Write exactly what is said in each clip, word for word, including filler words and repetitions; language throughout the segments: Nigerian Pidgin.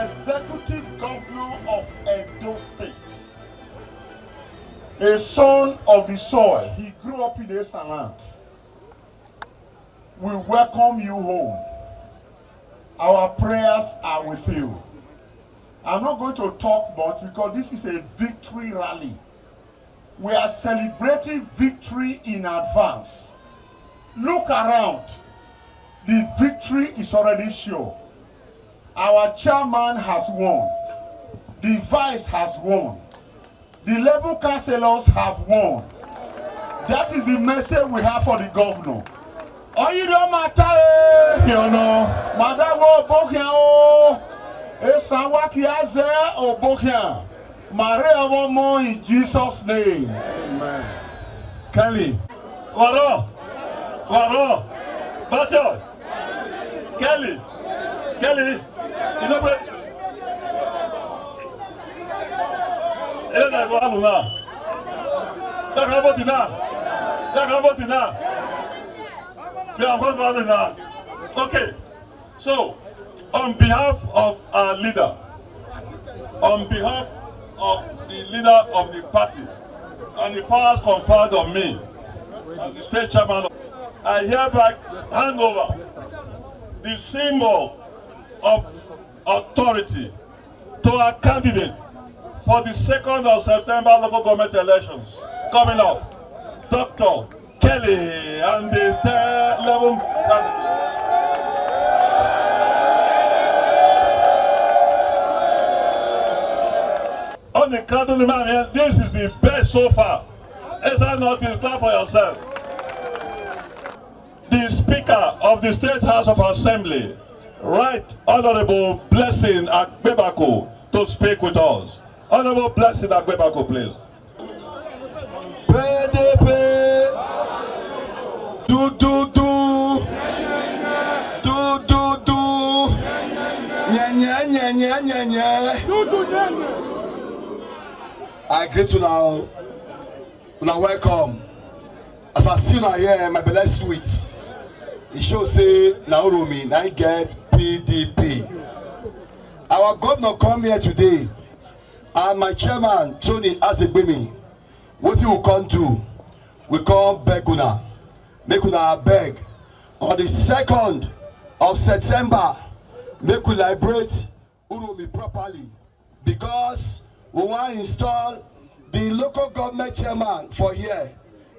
Executive Governor of Edo State, a son of the soil, he grew up in Esan land. We welcome you home. Our prayers are with you. I'm not going to talk much because this is a victory rally. We are celebrating victory in advance. Look around. The victory is already sure. Our chairman has won. The vice has won. The level councillors have won. That is the message we have for the governor. Oyi don matter eh. You know. Madawo obokia o. Esanwa kiaze obokia. Mare omo in Jesus' name. Amen. Kelly. Waro. Waro. Batio. Kelly. Kelly. You know what? Ele na go alu na. That can vote na. That can vote na. We are going for alu na. Okay. So, on behalf of our leader, on behalf of the leader of the party, and the powers conferred on me as the state chairman, I hereby hand over the symbol of authority to our candidate for the second of September local government elections coming up, Doctor Kelly and the eleven. On the candle, man, this is the best so far. Is that not? Clap for yourself. The Speaker of the State House of Assembly, Right Honorable Blessing Agbebako, to speak with us. Honorable Blessing Agbebako, please. P D P. Do, do, do. Do, do, do. Nye, nye, nye, nye, nye, nye. I greet you now. Una welcome. As I see una here, my belle sweet. E show say na Uromi na im get P D P. Our governor come here today, and my chairman Tony Azegbemi, wetin we come do? We come beg una, make una abeg, on the second of September, make we liberate Uromi properly, because we wan install the local government chairman for here,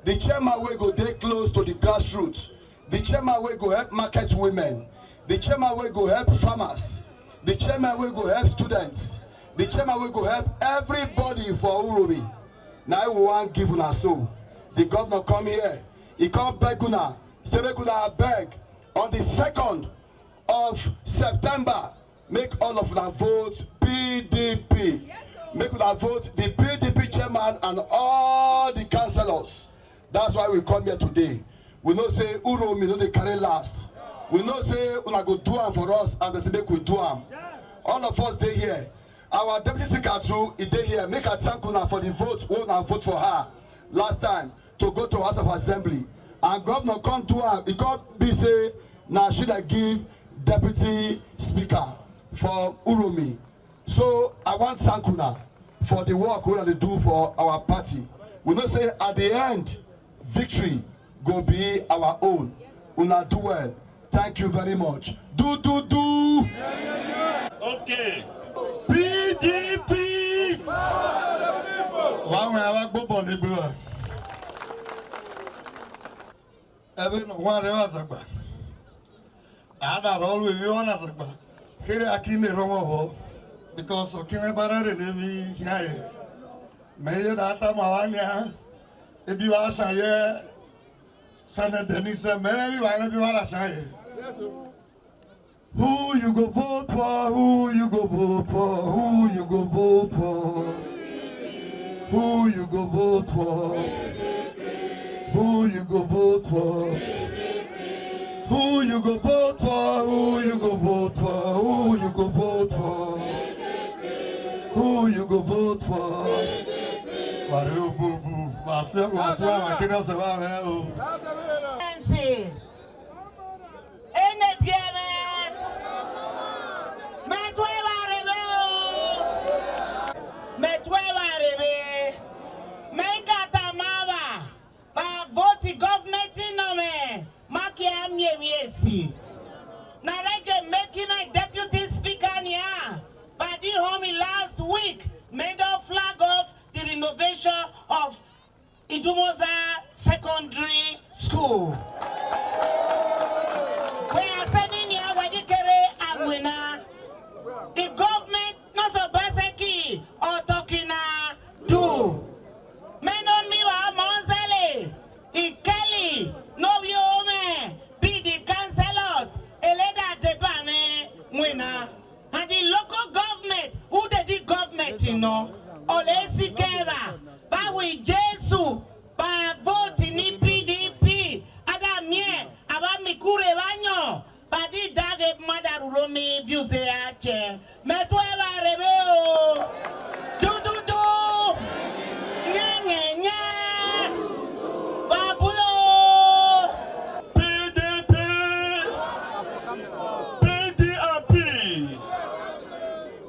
the chairman wey go dey close to the grassroots, the chairman wey go help market women, the chairman wey go help farmers, the chairman wey go help students, the chairman wey go help everybody for Uromi. Na im we wan give una so. The governor come here, e come beg una, say make una abeg, on the second of September, make all of una vote P D P. Make una vote the P D P chairman and all the councillors. That's why we come here today. We know say Uromi no dey carry last. We know say una go do am for us as dem say make we do am. All of us dey here. Our deputy speaker too, e dey here. Make I thank una for the vote wey una vote for her last time to go to House of Assembly. And governor come do am, e come be say na she dey give deputy speaker for Uromi. So I wan thank una for the work wey una dey do for our party. We know say at the end, victory go be our own. Una do well. Thank you very much. Do, do, do. Okay. P D P. Wa ŋun ya wa gbogbo ni gbe wa. Ebe no wa re wa sagba. Ada ro lu ebi wa na sagba. Kere aki ne ro mo ho. Because o kire bara re ne bi ya ye. Me ye da sa ma wa nya. Ebi wa sa ye. Sana Denise, me ebi wa ne bi wa da sa ye. Who you go vote for? Who you go vote for? Who you go vote for? Who you go vote for? Who you go vote for? Who you go vote for? Who you go vote for? Who you go vote for? Who you go vote for? Wari obubu, wasi wasi wa kina se wa o. Ene bieme. Matwe wa rebe of Idumoza Secondary School. We are sending here Wadikere Angwina. The government not so baseki or talking do. Meno miwa monzele. Ikeli no yome be the councillors. Eleda debame ngwina. And the local government, who dey the government, you know, Olesi Keba, ba we Jesu, ba vote ni P D P, ada mie, aba mikure banyo, ba di dage mada ruromi biuze ache, metwe ba rebe o, du du du, nye nye nye, babulo. P D P, P D P.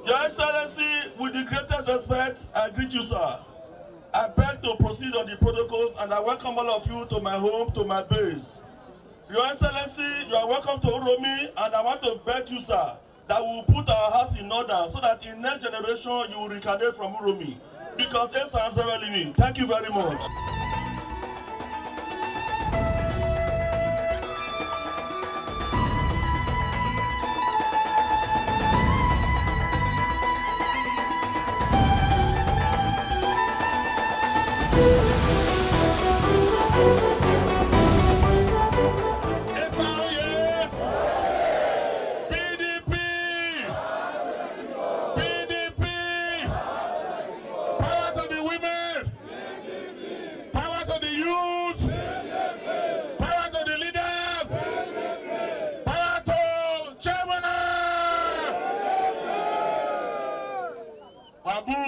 Your Excellency, with the greatest respect, I greet you, sir. I beg to proceed on the protocols, and I welcome all of you to my home, to my base. Your Excellency, you are welcome to Uromi, and I want to beg you, sir, that we will put our house in order so that in next generation you will reincarnate from Uromi. Because Esan Sevelimi. Thank you very much. Esan oye! P D P! P D P! Power to the women! Power to the youth! Power to the leaders! Power to chairman! Babu!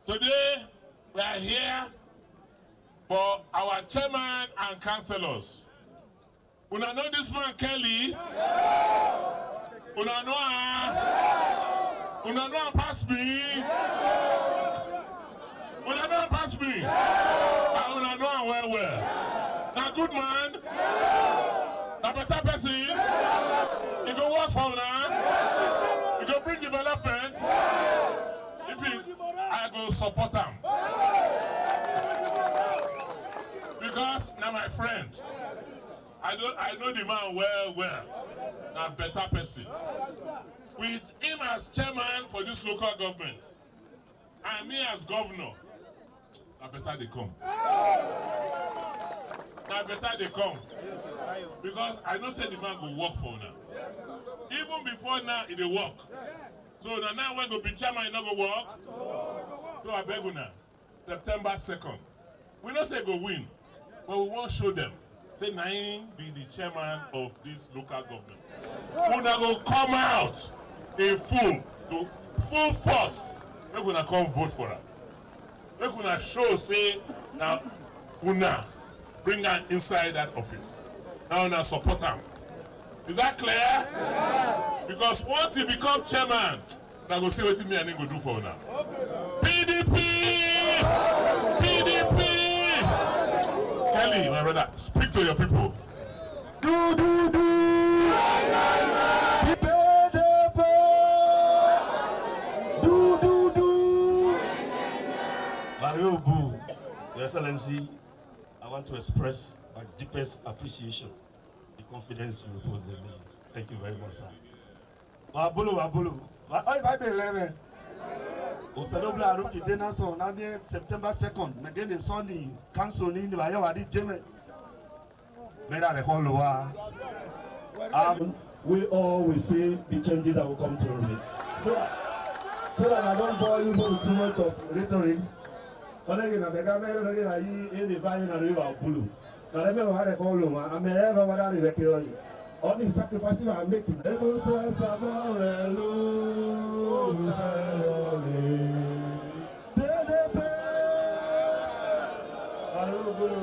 Today, we are here for our chairman and councillors. Una know this man, Kelly? Una know am? Una know am pass me? Una know am pass me? Ah, una know am well well. Na good man. Na better person. E go work for una. E go bring development. If he, I go support am. Because na my friend. I know, I know the man well well. Na better person. With him as chairman for this local government, and me as governor, na better dey come. Na better dey come. Because I know say the man go work for una. Even before now, e dey work. So na now wey go be chairman, e no go work. So I beg una, September second. We no say go win, but we wan show dem say na him be the chairman of this local government. Una go come out in full, to full force. Make una come vote for am. Make una show say na una bring am inside that office. Na una support am. Is that clear? Because once he become chairman, una go see wetin me and him go do for una. P D P! P D P! Kelly, my brother, speak to your people. Do, do, do! P D P! Do, do, do! Mario Bu, Your Excellency, I want to express my deepest appreciation, the confidence you repose in me. Thank you very much, sir. Wabulu, wabulu. Wa-, oh, if I be eleven. Osadobla Aruki Dena son, now near September second, again the Sunday, council in the Bayawa di Jeme. Mera de Kolowa. Um, we all will see the changes that will come to me. So, so that I don't bore you with too much of rhetoric. Onege na mega mero, onege na yi, eni vayo na river blue. Na reme wa de Kolowa, ame ero wa da river ke oyi. All the sacrifices I make, ebo sa sa mo re lu, sa lo le. P D P! Arugulu.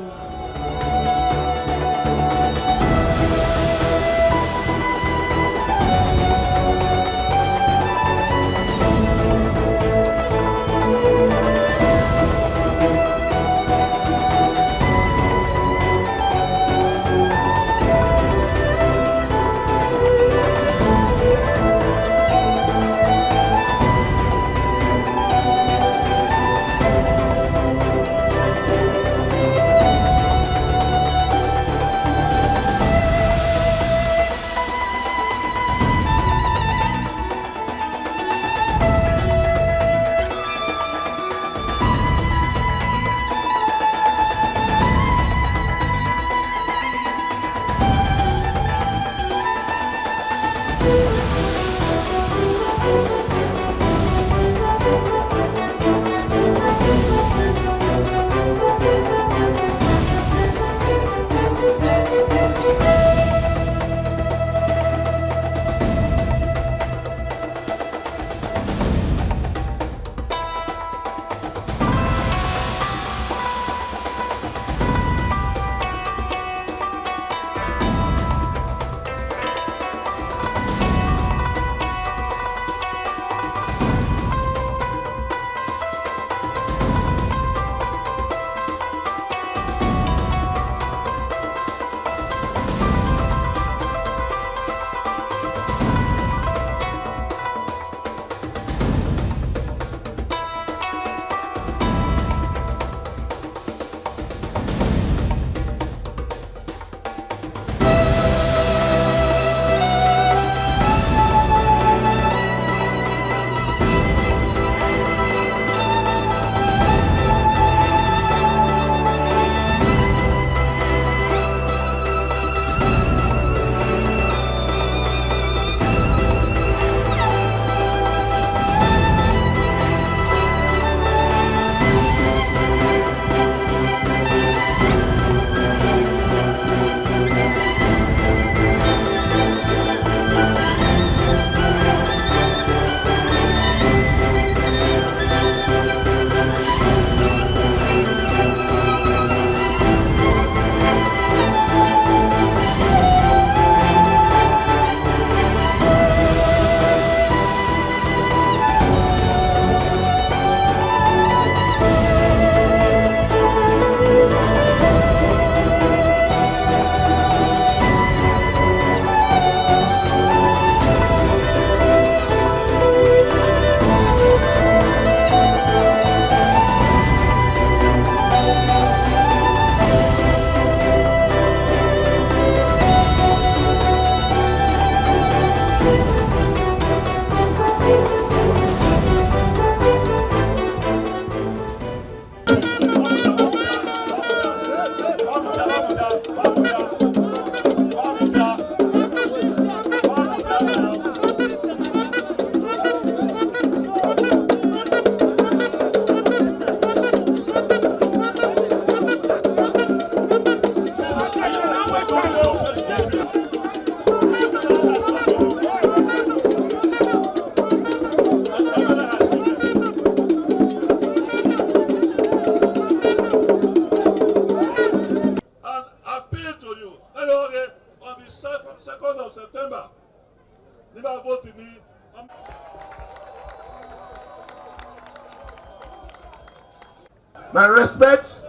My respect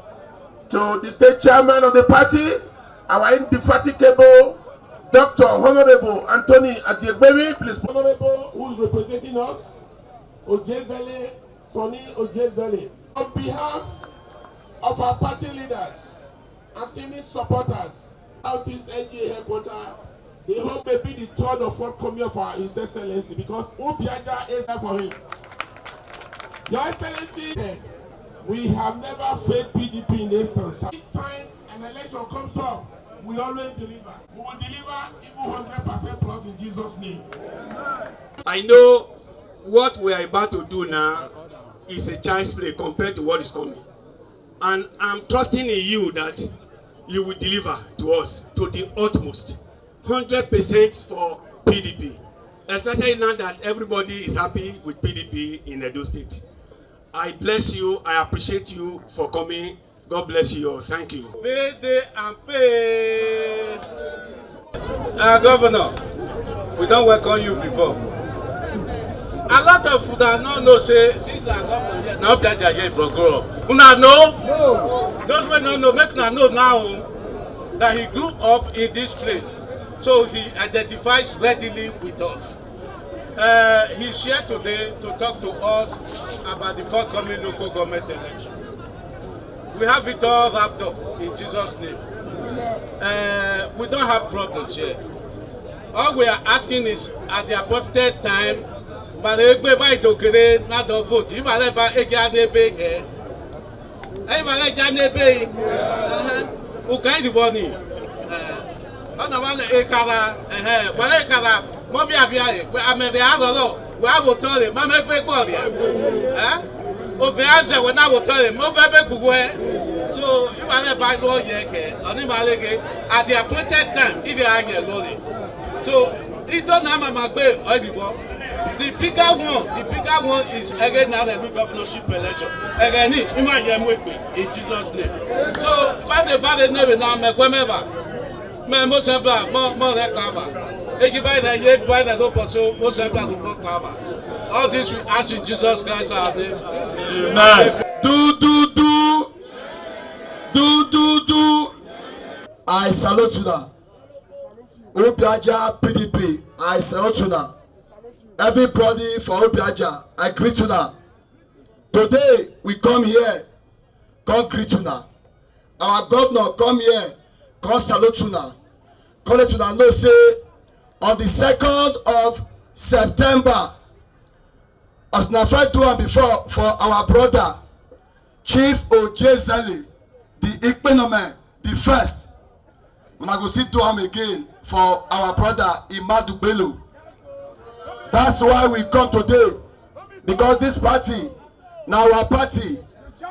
to the state chairman of the party, our indefatigable Doctor Honorable Anthony Aziegbemi, please. Honorable, who is representing us, Ojezele, Sonny Ojezele. On behalf of our party leaders, Anthony supporters, Southeast N G A headquarter, they hope may be the third or fourth coming of our His Excellency, because Obiaja is there for him. Your Excellency, we have never failed P D P in this sense. Each time an election comes up, we always deliver. We will deliver even hundred percent plus in Jesus' name. I know what we are about to do now is a child's play compared to what is coming. And I'm trusting in you that you will deliver to us to the utmost. Hundred percent for P D P, especially now that everybody is happy with P D P in Edo State. I bless you. I appreciate you for coming. God bless you all. Thank you. Pay dey and pay. Our governor, we don welcome you before. A lot of una no know say this our governor here, na Obiaja here for grow up. Una know? Those wey no know, make una know now o, that he grew up in this place, so he identifies readily with us. Uh, he's here today to talk to us about the forthcoming local government election. We have it all wrapped up in Jesus' name. Uh, we don't have problems here. All we are asking is, at the appointed time, gbara egbe ba idokere na do vote. Ibale ba eja n'ebe ihe. Ibale eja n'ebe ihe. Uka idi boni. Ọ na wale ekara. Ehe. Wale ekara. Mo bi abia ye. We amede aroro. We awotore. Ma me pe gboria. Eh? Ove aze we na wotore. Mo ve be gbugwe. So, ibale ba lo ye ke. Oni ma lege. At the appointed time, ibe anye lori. So, ito na mama gbe oyibo. The bigger one, the bigger one is again now the governorship election. Again, ni ima ye mu egbe in Jesus' name. So, ba de ba de nebe na me kwe me ba. Me mo se ba, mo, mo re pa ba. Egi ba de ye ba de do poso, mo se ba do po pa ba. All this we ask in Jesus Christ our name. Amen. Do, do, do. Do, do, do. I salute you now. Obiaja P D P, I salute una. Everybody for Obiaja, I greet una. Today, we come here, come greet una. Our governor come here, come salute una. Come let una know say on the second of September, as una first do am before for our brother, Chief Ojezele, the Ikpenome, the first. Una go still do am again for our brother Imadu Bello. That's why we come today, because this party na our party.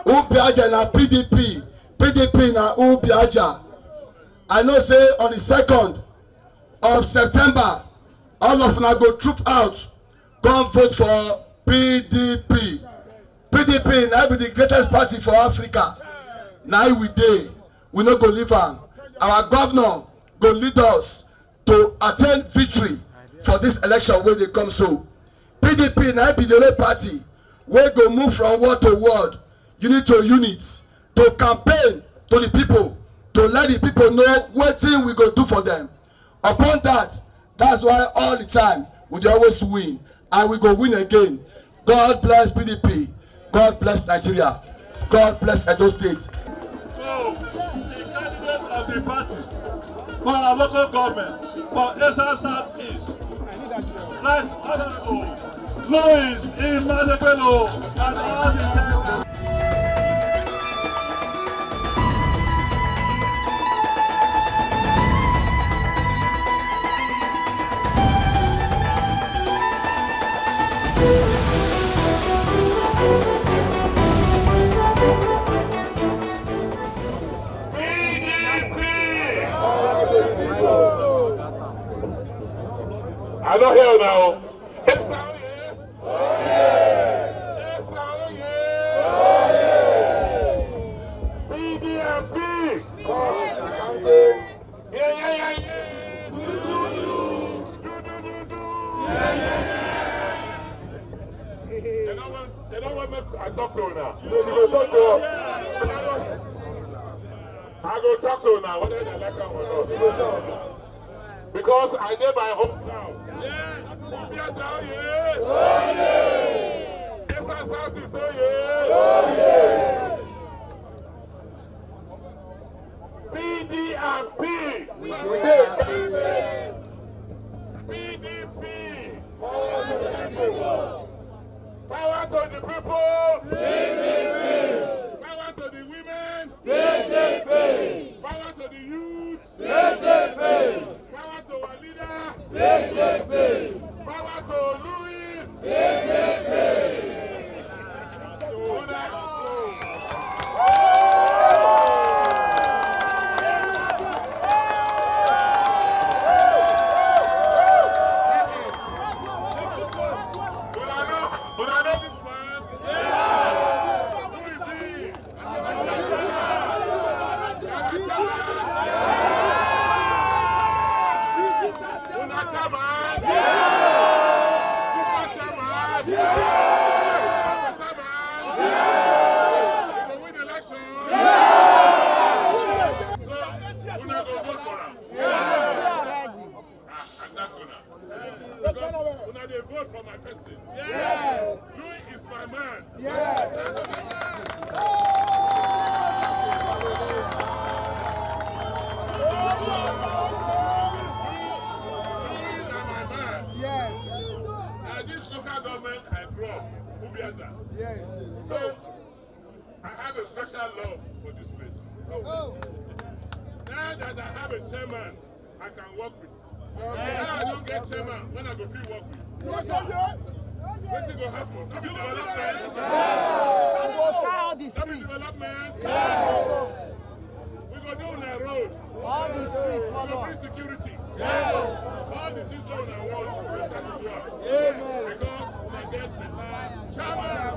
Ubiaja na P D P, P D P na Ubiaja. I know say on the second of September, all of una go troop out, come vote for P D P. P D P na be the greatest party for Africa. Na we dey. We no go leave am. Our governor go lead us to attain victory for this election wey dey come so. P D P na be the only party wey go move from word to word, unit to unit, to campaign to the people, to let the people know wetin we go do for them. Upon that, that's why all the time we dey always win, and we go win again. God bless P D P. God bless Nigeria. God bless Edo State. So, the candidate of the party for our local government for Esa Southeast, Right Honorable Louis Imadebelo, and all the P D P! I don't hear now. Go talk to una whether dem like am or not. Because I dey my hometown. Obiaza oye! Oye! Eastern South East oye! Oye! P D and P. We dey. P D P. Power to the people. Power to the women. P D P. Power to the youth. P D P. Power to our leader. P D P. Power to Louis. P D P. Una know, una know this man? Who is he? Una chairman? Super chairman? Super chairman? Una go win election? So, una go vote for am? Ah, attack una. Because una dey vote for my person. Yes. Louis is my man. Yes. Louis na my man. Yes. Na this local government I grow, Obiaza. Yes. So, I have a special love for this place. Now that I have a chairman I can work with. Now I don't get chairman when I go fit work with. Wetin go happen? No be development. We go tie all the streets. No be development. We go do una road. All the streets, we go bring security. All the things wey una want, we go start to do am. Because una get better chairman.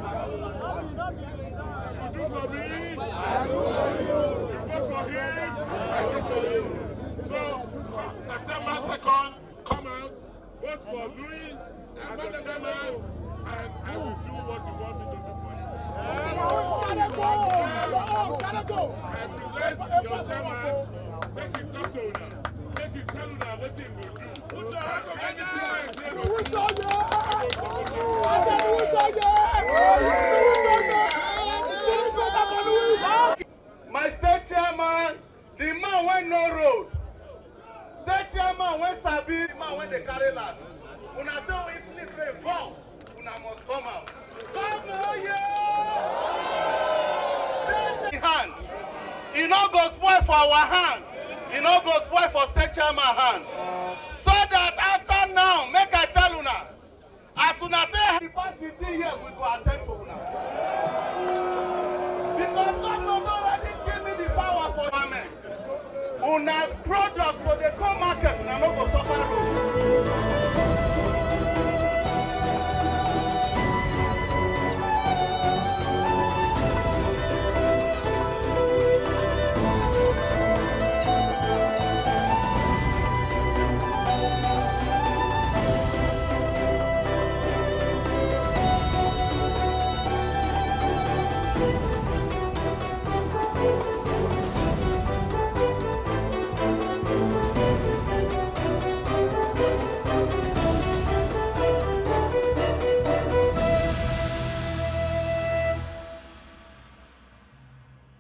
You do for me, I do for you. You vote for him, I vote for you. So, September second, come out, vote for Louis as a chairman, and I will do what you want me to do for you. I present your chairman, make him talk to una, make him tell una wetin he go do. Put your hands together. My state chairman, the man wey know road. State chairman wey sabi, the man wey dey carry last. Una say if need rain fall, una must come out. Governor oye! State hand. E no go spoil for our hand. E no go spoil for state chairman hand. So that after now, make I tell una, as una take the past fifteen years, we go attend to una. Because God no don already give me the power for government. Una product go dey come market, una no go suffer road.